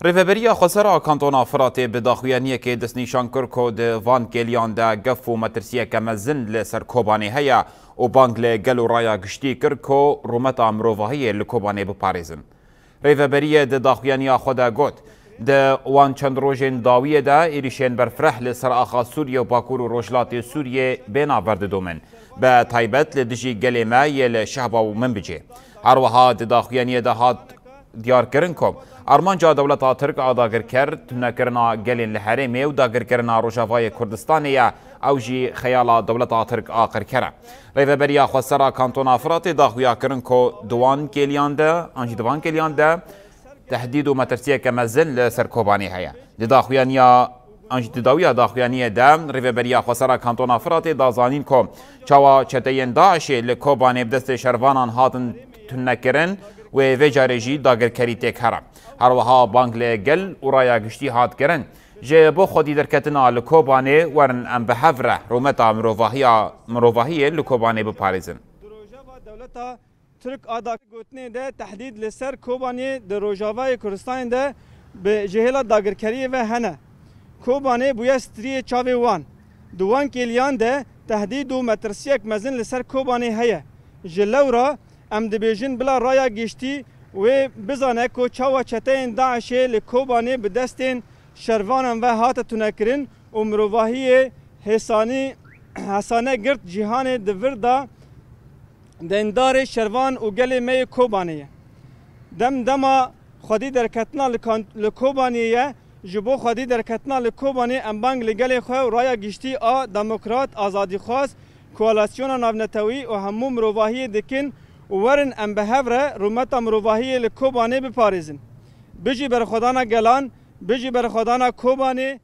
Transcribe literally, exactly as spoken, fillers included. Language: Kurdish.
Rêveberiya Xwesera Kantona Firatê bi daxuyaniyekê destnîşan kir ku di van kêliyan de gef û metirsiyeke mezin li ser Kobanê heye û bang li gel û raya giştî kir ku rûmeta mirovahiyê li Kobanê biparêzin. Rêveberiyê di daxuyaniya xwe de got, di wan çend rojên dawiyê de êrîşên berfireh li ser axa Sûriye û Bakur û Rojhilatê Sûriyê bêhna berdidomin, bi taybet li dijî gelê me yê li Şehba û Minbicê. Her wiha di daxuyaniyê de hat diyar kirin ku armanca dewleta Tirk a dagirker tunekirina gelên li herêmê û dagirkirina Rojavayê Kurdistanê ye, ew jî xeyala dewleta Tirk a qirker e. Rêveberiya Xwesera Kantona Firatê daxuya kirin ku di wan kêliyan de, an jî di van kêliyan de tehdîd û metirsiyeke mezin li ser Kobanê heye. Di daxuyaniya, an jî di dawiya daxuyaniyê de Rêveberiya Xwesera Kantona Firatê da zanîn ku çawa çeteyên DAIŞê li Kobanê bi destê şervanan hatin tunekirin wê vê carê jî dagirkerî têk here. Her wiha bang li gel û raya giştî hat kirin, ji bo xwedî derketina li Kobanê werin em bi hev re rûmeta mirovahiya, mirovahiyê li Kobanê biparêzin. Di rojeva dewleta Tirk a dagirker gotinê de tehdîd li ser Kobanê di Rojavayê Kurdistanê de bi jihêla dagirkeriyê ve hene. Kobanê bûye striyê çavê wan. Di wan kêliyan de tehdîd û metirsiyek mezin li ser Kobanê heye. Ji lewra em dibêjin bila raya giştî wê bizane ku çawa çeteyên DAIŞê li Kobanê bi destên şervanan ve hate tunekirin û mirovahiyê hêsanî, hesane girt cîhanê di vir de deyndarê şervan û gelê me yê Kobanê ye. Dem dema xwedî derketina li kan-, li Kobanê ye, ji bo xwedî derketina li Kobanê em bang li gelê xwe û raya giştî a demokrat, azadîxwaz, koalîsyona navnetewî û hemû mirovahiyê dikin û werin em bi hev re rûmeta mirovahiyê li Kobanê biparêzin. Bijî berxwedana gelan, bijî berxwedana Kobanê.